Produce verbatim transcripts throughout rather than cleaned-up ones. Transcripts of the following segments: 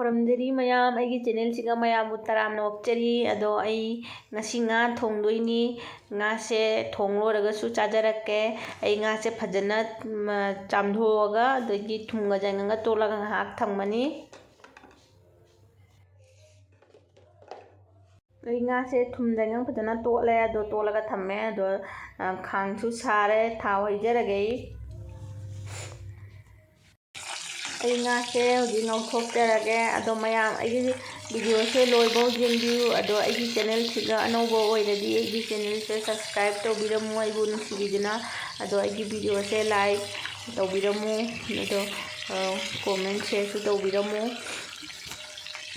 ꯈꯨꯔꯨꯝꯖꯔꯤ ꯃꯌꯥꯝ, ꯑꯩꯒꯤ ꯆꯦꯅꯦꯜꯁꯤꯒ ꯃꯌꯥꯝꯕꯨ ꯇꯔꯥꯝꯅ ꯑꯣꯛꯆꯔꯤ꯫ ꯑꯗꯣ ꯑꯩ ꯉꯁꯤ ꯉꯥ ꯊꯣꯡꯗꯣꯏꯅꯤ꯫ ꯉꯥꯁꯦ ꯊꯣꯡ ꯂꯣꯏꯔꯒꯁꯨ ꯆꯥꯖꯔꯛꯀꯦ꯫ ꯑꯩ ꯉꯥꯁꯦ ꯐꯖꯅ, ꯎꯝ, ꯆꯥꯝꯊꯣꯛꯑꯒ ꯑꯗꯒꯤ ꯊꯨꯝꯒ ꯆꯥꯏꯉꯪꯒ ꯇꯣꯠꯂꯒ ꯉꯥꯏꯍꯥꯛ ꯊꯝꯃꯅꯤ꯫ ꯑꯩ ꯉꯥꯁꯦ ꯊꯨꯝ ꯆꯥꯏꯉꯪ ꯐꯖꯅ ꯇꯣꯠꯂꯦ꯫ ꯑꯗꯣ ꯇꯣꯠꯂꯒ ꯊꯝꯃꯦ꯫ ꯑꯗꯣ, ꯑ, ꯈꯥꯡꯁꯨ ꯁꯥꯔꯦ꯫ ꯊꯥꯎ ꯍꯩꯖꯔꯒꯦ ꯑꯩ꯫ ꯑꯩ ꯉꯥꯁꯦ ꯍꯧꯖꯤꯛ ꯉꯧꯊꯣꯛꯆꯔꯒꯦ꯫ ꯑꯗꯣ ꯃꯌꯥꯝ ꯑꯩꯒꯤ ꯚꯤꯗꯤꯑꯣꯁꯦ ꯂꯣꯏꯐꯥꯎ ꯌꯦꯡꯕꯤꯌꯨ꯫ ꯑꯗꯣ ꯑꯩꯒꯤ ꯆꯦꯅꯦꯜꯁꯤꯒ ꯑꯅꯧꯕ ꯑꯣꯏꯔꯗꯤ ꯑꯩꯒꯤ ꯆꯦꯅꯦꯜꯁꯦ subscribe ꯇꯧꯕꯤꯔꯝꯃꯨ, ꯑꯩꯕꯨ ꯅꯨꯡꯁꯤꯕꯤꯗꯨꯅ꯫ ꯑꯗꯣ ꯑꯩꯒꯤ ꯚꯤꯗꯤꯑꯣꯁꯦ like ꯇꯧꯕꯤꯔꯝꯃꯨ꯫ ꯑꯗꯣ, ꯑ, comment shareꯁꯨ ꯇꯧꯕꯤꯔꯝꯃꯨ꯫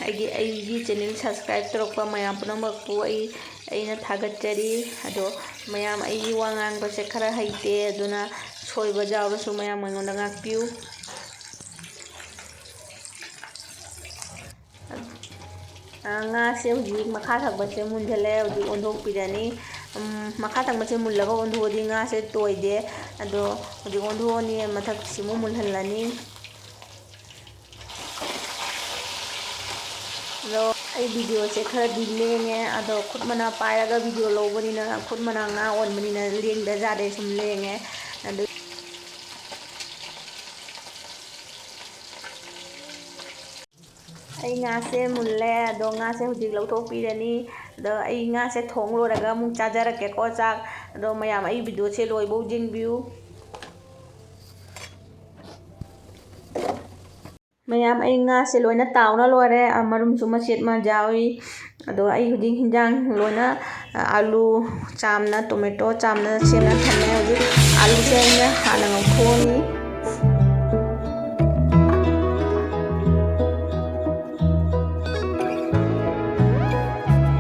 ꯑꯩꯒꯤ, ꯑꯩꯒꯤ ꯆꯦꯅꯦꯜ subscribe ꯇꯧꯔꯛꯄ ꯃꯌꯥꯝ ꯄꯨꯝꯅꯃꯛꯄꯨ ꯑꯩ, ꯑꯩꯅ ꯊꯥꯒꯠꯆꯔꯤ꯫ ꯑꯗꯣ ꯃꯌꯥꯝ, ꯑꯩꯒꯤ ꯋꯥ ꯉꯥꯡꯕꯁꯦ ꯈꯔ ꯍꯩꯇꯦ, ꯑꯗꯨꯅ ꯁꯣꯏꯕ ꯌꯥꯎꯔꯁꯨ ꯃꯌꯥꯝ ꯑꯩꯉꯣꯟꯗ ꯉꯥꯛꯄꯤꯌꯨ꯫ ꯑ, ꯉꯥꯁꯦ ꯍꯧꯖꯤꯛ ꯃꯈꯥ ꯊꯪꯕꯁꯦ ꯃꯨꯟꯖꯜꯂꯦ, ꯍꯧꯖꯤꯛ ꯑꯣꯟꯊꯣꯛꯄꯤꯔꯅꯤ꯫ ꯎꯝ, ꯃꯈꯥ ꯊꯪꯕꯁꯦ ꯃꯨꯜꯂꯒ ꯑꯣꯟꯊꯣꯛꯑꯗꯤ ꯉꯥꯁꯦ ꯇꯣꯏꯗꯦ꯫ ꯑꯗꯣ ꯍꯧꯖꯤꯛ ꯑꯣꯟꯊꯣꯛꯑꯅꯤ, ꯃꯊꯛꯁꯤꯃꯨꯛ ꯃꯨꯜꯍꯜꯂꯅꯤ꯫ ꯑꯗꯣ ꯑꯩ ꯚꯤꯗꯤꯑꯣꯁꯦ ꯈꯔꯗꯤ ꯂꯦꯡꯉꯦ, ꯑꯗꯣ ꯈꯨꯠ ꯃꯅꯥ ꯄꯥꯏꯔꯒ ꯚꯤꯗꯤꯑꯣ ꯂꯧꯕꯅꯤꯅ, ꯈꯨꯠ ꯃꯅꯥ ꯉꯥ ꯑꯣꯟꯕꯅꯤꯅ ꯂꯦꯡꯗ ꯌꯥꯗꯦ, ꯁꯨꯝ ꯂꯦꯡꯉꯦ꯫ ꯑꯗꯨ ꯑꯩ ꯉꯥꯁꯦ ꯃꯨꯜꯂꯦ, ꯑꯗꯣ ꯉꯥꯁꯦ ꯍꯧꯖꯤꯛ ꯂꯧꯊꯣꯛꯄꯤꯔꯅꯤ꯫ ꯑꯗꯣ ꯑꯩ ꯉꯥꯁꯦ ꯊꯣꯡ ꯂꯣꯏꯔꯒ ꯑꯃꯨꯛ ꯆꯥꯖꯔꯛꯀꯦꯀꯣ ꯆꯥꯛ꯫ ꯑꯗꯣ ꯃꯌꯥꯝ ꯑꯩ ꯚꯤꯗꯤꯑꯣꯁꯦ ꯂꯣꯏꯐꯥꯎ ꯌꯦꯡꯕꯤꯌꯨ꯫ ꯃꯌꯥꯝ, ꯑꯩ ꯉꯥꯁꯦ ꯂꯣꯏꯅ ꯇꯥꯎꯅ ꯂꯣꯏꯔꯦ꯫ ꯑ, ꯃꯔꯨꯝꯁꯨ ꯃꯆꯦꯠ ꯑꯃ ꯌꯥꯎꯏ꯫ ꯑꯗꯣ ꯑꯩ ꯍꯧꯖꯤꯛ ꯍꯤꯟꯖꯥꯡ ꯂꯣꯏꯅ, ꯑ, ꯑꯥꯂꯨ ꯆꯥꯝꯅ, ꯇꯣꯃꯦꯇꯣ ꯆꯥꯝꯅ ꯁꯦꯝꯅ ꯊꯝꯃꯦ꯫ ꯍꯧꯖꯤꯛ ꯑꯥꯂꯨꯁꯦ ꯑꯩꯅ ꯍꯥꯟꯅ ꯉꯧꯊꯣꯛꯑꯅꯤ꯫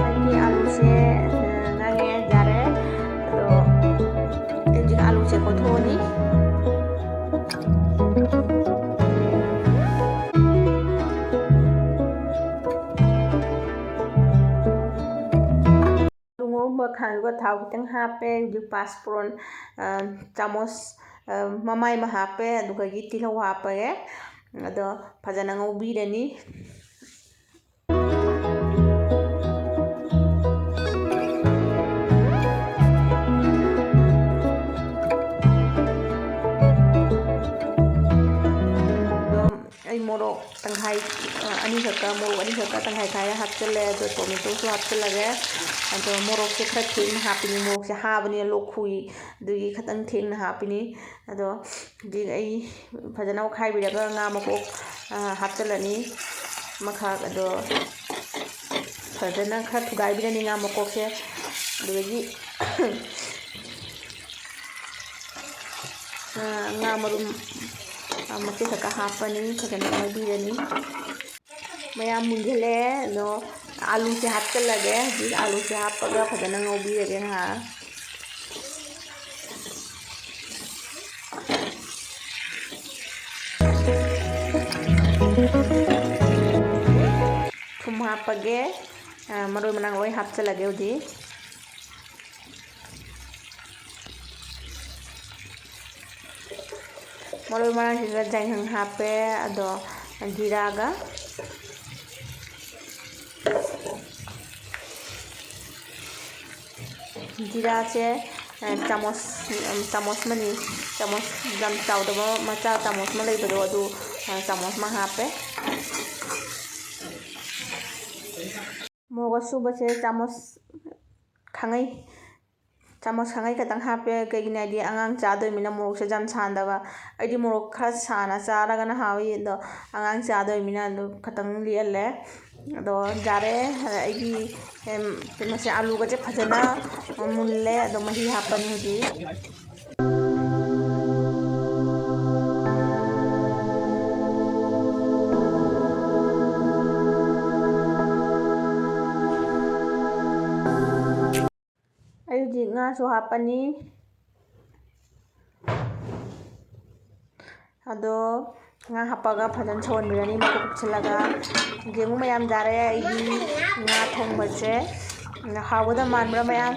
ꯑꯩꯒꯤ ꯑꯥꯂꯨꯁꯦ, ꯑ, ꯉꯧꯔꯦ, ꯌꯥꯔꯦ꯫ ꯑꯗꯣ ꯍꯧꯖꯤꯛ ꯑꯥꯂꯨꯁꯦ ꯀꯣꯠꯊꯣꯛꯑꯅꯤ꯫ ꯑꯥꯂꯨ ꯉꯧꯔꯝꯕ ꯈꯥꯡꯗꯨꯒ ꯊꯥꯎ ꯈꯤꯇꯪ ꯍꯥꯞꯄꯦ꯫ ꯍꯧꯖꯤꯛ ꯄꯥꯁꯄꯣꯔꯟ, ꯑ, ꯆꯥꯃꯁ, ꯑ, ꯃꯃꯥꯏ ꯑꯃ ꯍꯥꯞꯄꯦ꯫ ꯑꯗꯨꯗꯒꯤ ꯇꯤꯜꯍꯧ ꯍꯥꯞꯄꯒꯦ꯫ ꯑꯗꯣ ꯐꯖꯅ ꯉꯧꯕꯤꯔꯅꯤ꯫ ꯑꯗꯣ ꯑꯩ ꯃꯣꯔꯣꯛ ꯇꯪꯈꯥꯏ, ꯑ, ꯑꯅꯤꯈꯛꯀ, ꯃꯣꯔꯣꯛ ꯑꯅꯤꯈꯛꯀ ꯇꯪꯈꯥꯏ ꯈꯥꯏꯔ ꯍꯥꯞꯆꯤꯜꯂꯦ꯫ ꯑꯗꯣ ꯇꯣꯃꯦꯇꯣꯁꯨ ꯍꯥꯞꯆꯤꯜꯂꯒꯦ꯫ ꯑꯗꯣ ꯃꯣꯔꯣꯛꯁꯦ ꯈꯔ ꯊꯦꯡꯅ ꯍꯥꯞꯄꯤꯅꯤ, ꯃꯣꯔꯣꯛꯁꯦ ꯍꯥꯕꯅꯤꯅ ꯂꯣꯛ ꯈꯨꯏ, ꯑꯗꯨꯒꯤ ꯈꯤꯇꯪ ꯊꯦꯡꯅ ꯍꯥꯞꯄꯤꯅꯤ꯫ ꯑꯗꯣ ꯍꯧꯖꯤꯛ ꯑꯩ ꯐꯖꯅ ꯑꯣꯠꯈꯥꯏꯕꯤꯔꯒ ꯉꯥ ꯃꯀꯣꯛ, ꯑ, ꯍꯥꯞꯆꯤꯜꯂꯅꯤ꯫ ꯑꯃꯈꯛ ꯑꯗꯣ ꯐꯖꯅ ꯈꯔ ꯊꯨꯒꯥꯏꯕꯤꯔꯅꯤ ꯉꯥ ꯃꯀꯣꯛꯁꯦ꯫ ꯑꯗꯨꯗꯒꯤ ꯉꯥ ꯃꯔꯨꯝ ꯃꯆꯦꯠ ꯈꯛꯇ ꯍꯥꯞꯄꯅꯤ, ꯐꯖꯅ ꯉꯧꯕꯤꯔꯅꯤ꯫ ꯃꯌꯥꯝ ꯃꯨꯟꯁꯤꯜꯂꯛꯑꯦ꯫ ꯑꯗꯣ ꯑꯥꯂꯨꯁꯦ ꯍꯥꯞꯆꯤꯜꯂꯒꯦ꯫ ꯍꯧꯖꯤꯛ ꯑꯥꯂꯨꯁꯦ ꯍꯥꯞꯄꯒ ꯐꯖꯅ ꯉꯧꯕꯤꯔꯒꯦ ꯉꯥꯏꯍꯥꯛ꯫ ꯊꯨꯝ ꯍꯥꯞꯄꯒꯦ꯫ ꯑ, ꯃꯔꯣꯏ ꯃꯔꯥꯡ ꯂꯣꯏ ꯍꯥꯞꯆꯤꯜꯂꯒꯦ ꯍꯧꯖꯤꯛ꯫ ꯃꯔꯣꯏ ꯃꯔꯥꯡꯁꯤꯡꯗ ꯌꯥꯏꯉꯪ ꯍꯥꯞꯄꯦ, ꯑꯗꯣ ꯖꯤꯔꯥꯒ, ꯖꯤꯔꯥꯁꯦ, ꯑ, ꯆꯥꯃꯁ, ꯎꯝ, ꯆꯥꯃꯁ ꯑꯃꯅꯤ, ꯆꯥꯃꯁ ꯌꯥꯝ ꯆꯥꯎꯗꯕ ꯃꯆꯥ ꯆꯥꯃꯁ ꯑꯃ ꯂꯩꯕꯗꯣ, ꯑꯗꯨ, ꯑ, ꯆꯥꯃꯁ ꯑꯃ ꯍꯥꯞꯄꯦ꯫ ꯃꯣꯔꯣꯛ ꯑꯁꯨꯕꯁꯦ ꯆꯥꯃꯁ ꯈꯥꯡꯉꯩ, ꯆꯥꯃꯁ ꯈꯥꯡꯉꯩ ꯈꯛꯇꯪ ꯍꯥꯞꯄꯦ꯫ ꯀꯩꯒꯤꯅꯣ ꯍꯥꯏꯗꯤ ꯑꯉꯥꯡ ꯆꯥꯗꯣꯏꯃꯤꯅ ꯃꯣꯔꯣꯛꯁꯦ ꯌꯥꯝ ꯁꯥꯍꯟꯗꯕ꯫ ꯑꯩꯗꯤ ꯃꯣꯔꯣꯛ ꯈꯔ ꯁꯥꯅ ꯆꯥꯔꯒꯅ ꯍꯥꯎꯏ, ꯑꯗꯣ ꯑꯉꯥꯡ ꯆꯥꯗꯣꯏꯃꯤꯅ ꯑꯗꯨ ꯈꯛꯇꯪ ꯂꯤꯛꯍꯜꯂꯦ꯫ ꯑꯗꯣ ꯌꯥꯔꯦ, ꯑꯩꯒꯤ, ꯑꯦꯝ, ꯀꯩꯅꯣꯁꯦ, ꯑꯂꯨꯒꯁꯦ ꯐꯖꯅ ꯃꯨꯜꯂꯦ꯫ ꯑꯗꯣ ꯃꯍꯤ ꯍꯥꯞꯄꯅꯤ ꯍꯧꯖꯤꯛ꯫ ꯑꯩ ꯍꯧꯖꯤꯛ ꯉꯥꯁꯨ ꯍꯥꯞꯄꯅꯤ꯫ ꯑꯗꯣ ꯉꯥ ꯍꯥꯞꯄꯒ ꯐꯖꯅ ꯁꯧꯍꯟꯕꯤꯔꯅꯤ, ꯃꯀꯨꯞ ꯀꯨꯞꯁꯤꯜꯂꯒ꯫ ꯌꯦꯡꯉꯨ ꯃꯌꯥꯝ, ꯌꯥꯔꯦ ꯑꯩꯒꯤ ꯉꯥ ꯊꯣꯡꯕꯁꯦ꯫ ꯍꯥꯎꯒꯗꯕ ꯃꯥꯟꯕ꯭ꯔꯥ ꯃꯌꯥꯝ?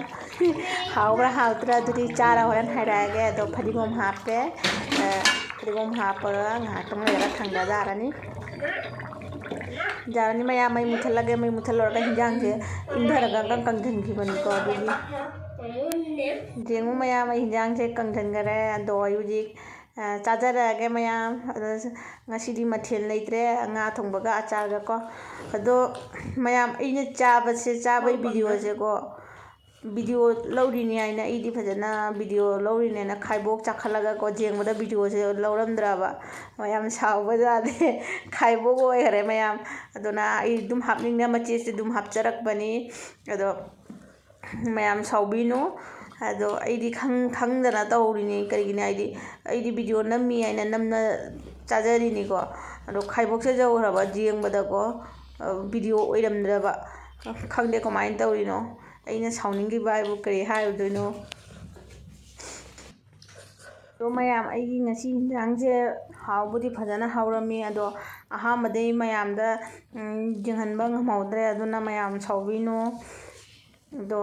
ꯍꯥꯎꯕ꯭ꯔꯥ ꯍꯥꯎꯇ꯭ꯔꯥ ꯑꯗꯨꯗꯤ ꯆꯥꯔ ꯍꯣꯔꯦꯟ ꯍꯥꯏꯔꯛꯑꯒꯦ꯫ ꯑꯗꯣ ꯐꯗꯤꯒꯣꯝ ꯍꯥꯞꯄꯦ꯫ ꯑ, ꯐꯗꯤꯒꯣꯝ ꯍꯥꯞꯄꯒ ꯉꯥꯏꯍꯥꯛꯇꯪ ꯂꯩꯔꯒ ꯊꯥꯡꯗ ꯌꯥꯔꯅꯤ꯫ ꯌꯥꯔꯅꯤ ꯃꯌꯥꯝ, ꯃꯩ ꯃꯨꯠꯊꯠꯂꯒꯦ꯫ ꯃꯩ ꯃꯨꯠꯊꯠꯂꯨꯔꯒ ꯍꯤꯟꯖꯥꯡꯁꯦ ꯏꯪꯊꯔꯒ ꯑꯃꯨꯛꯇꯪ ꯀꯪꯁꯤꯟꯈꯤꯕꯅꯤꯀꯣ꯫ ꯑꯗꯨꯒꯤ ꯌꯦꯡꯉꯨ ꯃꯌꯥꯝ, ꯑꯩ ꯍꯤꯟꯖꯥꯡꯁꯦ ꯀꯪꯁꯤꯟꯈꯔꯦ꯫ ꯑꯗꯣ ꯑꯩ ꯍꯧꯖꯤꯛ, ꯑ, ꯆꯥꯖꯔꯛꯑꯒꯦ ꯃꯌꯥꯝ꯫ ꯑꯗꯣ ꯉꯁꯤꯗꯤ ꯃꯊꯦꯜ ꯂꯩꯇ꯭ꯔꯦ, ꯉꯥ ꯊꯣꯡꯕꯒ ꯑꯆꯥꯔꯒꯀꯣ꯫ ꯑꯗꯣ ꯃꯌꯥꯝ, ꯑꯩꯅ ꯆꯥꯕꯁꯦ, ꯆꯥꯕꯒꯤ ꯚꯤꯗꯤꯑꯣꯁꯦꯀꯣ, ꯚꯤꯗꯤꯑꯣ ꯂꯧꯔꯤꯅꯤ ꯍꯥꯏꯅ ꯑꯩꯗꯤ ꯐꯖꯅ ꯚꯤꯗꯤꯑꯣ ꯂꯧꯔꯤꯅꯦꯅ ꯈꯥꯏꯕꯣꯛ ꯆꯥꯈꯠꯂꯒꯀꯣ, ꯌꯦꯡꯕꯗ ꯚꯤꯗꯤꯑꯣꯁꯦ ꯂꯧꯔꯝꯗ꯭ꯔꯕ꯫ ꯃꯌꯥꯝ ꯁꯥꯎꯕ ꯌꯥꯗꯦ꯫ ꯈꯥꯏꯕꯣꯛ ꯑꯣꯏꯈꯔꯦ ꯃꯌꯥꯝ꯫ ꯑꯗꯨꯅ ꯑꯩ ꯑꯗꯨꯝ ꯍꯥꯞꯅꯤꯡꯅ ꯃꯆꯦꯠꯁꯦ ꯑꯗꯨꯝ ꯍꯥꯞꯆꯔꯛꯄꯅꯤ꯫ ꯑꯗꯣ ꯃꯌꯥꯝ ꯁꯥꯎꯕꯤꯅꯨ꯫ ꯑꯗꯣ ꯑꯩꯗꯤ ꯈꯪ-, ꯈꯪꯗꯅ ꯇꯧꯔꯤꯅꯤ꯫ ꯀꯔꯤꯒꯤꯅꯣ ꯍꯥꯏꯗꯤ ꯑꯩꯗꯤ ꯚꯤꯗꯤꯑꯣ ꯅꯝꯃꯤ ꯍꯥꯏꯅ ꯅꯝꯅ ꯆꯥꯖꯔꯤꯅꯤꯀꯣ꯫ ꯑꯗꯣ ꯈꯥꯏꯕꯣꯛꯁꯦ ꯌꯧꯈ꯭ꯔꯕ ꯌꯦꯡꯕꯗꯀꯣ, ꯑ, ꯚꯤꯗꯤꯑꯣ ꯑꯣꯏꯔꯝꯗ꯭ꯔꯕ꯫ ꯈꯪꯗꯦ ꯀꯃꯥꯏꯅ ꯇꯧꯔꯤꯅꯣ꯫ ꯑꯩꯅ ꯁꯥꯎꯅꯤꯡꯈꯤꯕ ꯍꯥꯏꯕꯨ ꯀꯔꯤ ꯍꯥꯏꯔꯨꯗꯣꯏꯅꯣ? ꯑꯗꯣ ꯃꯌꯥꯝ, ꯑꯩꯒꯤ ꯉꯁꯤ ꯍꯤꯟꯖꯥꯡꯁꯦ ꯍꯥꯎꯕꯨꯗꯤ ꯐꯖꯅ ꯍꯧꯔꯝꯃꯤ꯫ ꯑꯗꯣ ꯑꯍꯥꯟꯕꯗꯩ ꯃꯌꯥꯝꯗ, ꯎꯝ, ꯌꯦꯡꯍꯟꯕ ꯉꯝꯍꯧꯗ꯭ꯔꯦ꯫ ꯑꯗꯨꯅ ꯃꯌꯥꯝ ꯁꯥꯎꯕꯤꯅꯨ꯫ ꯑꯗꯣ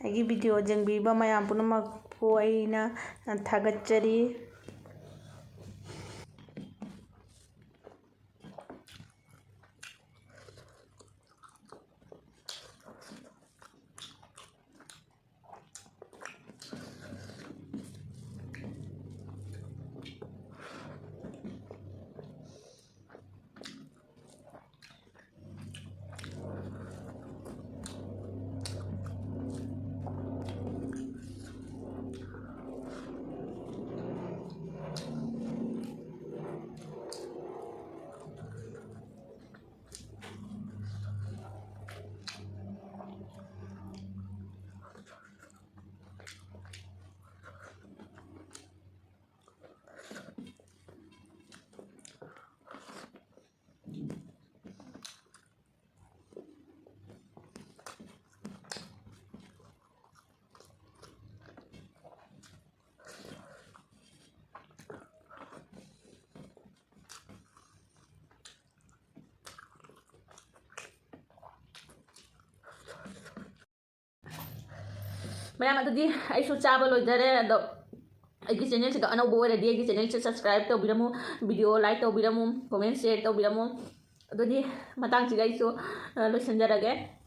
ꯑꯩꯒꯤ ꯚꯤꯗꯤꯑꯣ ꯌꯦꯡꯕꯤꯕ ꯃꯌꯥꯝ ꯄꯨꯝꯅꯃꯛꯄꯨ ꯑꯩꯅ ꯊꯥꯒꯠꯆꯔꯤ꯫ ꯃꯌꯥꯝ, ꯑꯗꯨꯗꯤ ꯑꯩꯁꯨ ꯆꯥꯕ ꯂꯣꯏꯖꯔꯦ꯫ ꯑꯗꯣ ꯑꯩꯒꯤ ꯆꯦꯅꯦꯜꯁꯤꯗ ꯑꯅꯧꯕ ꯑꯣꯏꯔꯗꯤ ꯑꯩꯒꯤ ꯆꯦꯅꯦꯜꯁꯦ subscribe ꯇꯧꯕꯤꯔꯝꯃꯨ, video like ꯇꯧꯕꯤꯔꯝꯃꯨ, comment share ꯇꯧꯕꯤꯔꯝꯃꯨ꯫ ꯑꯗꯨꯗꯤ ꯃꯇꯥꯡꯁꯤꯒ ꯑꯩꯁꯨ, ꯑ, ꯂꯣꯏꯁꯤꯟꯖꯔꯒꯦ꯫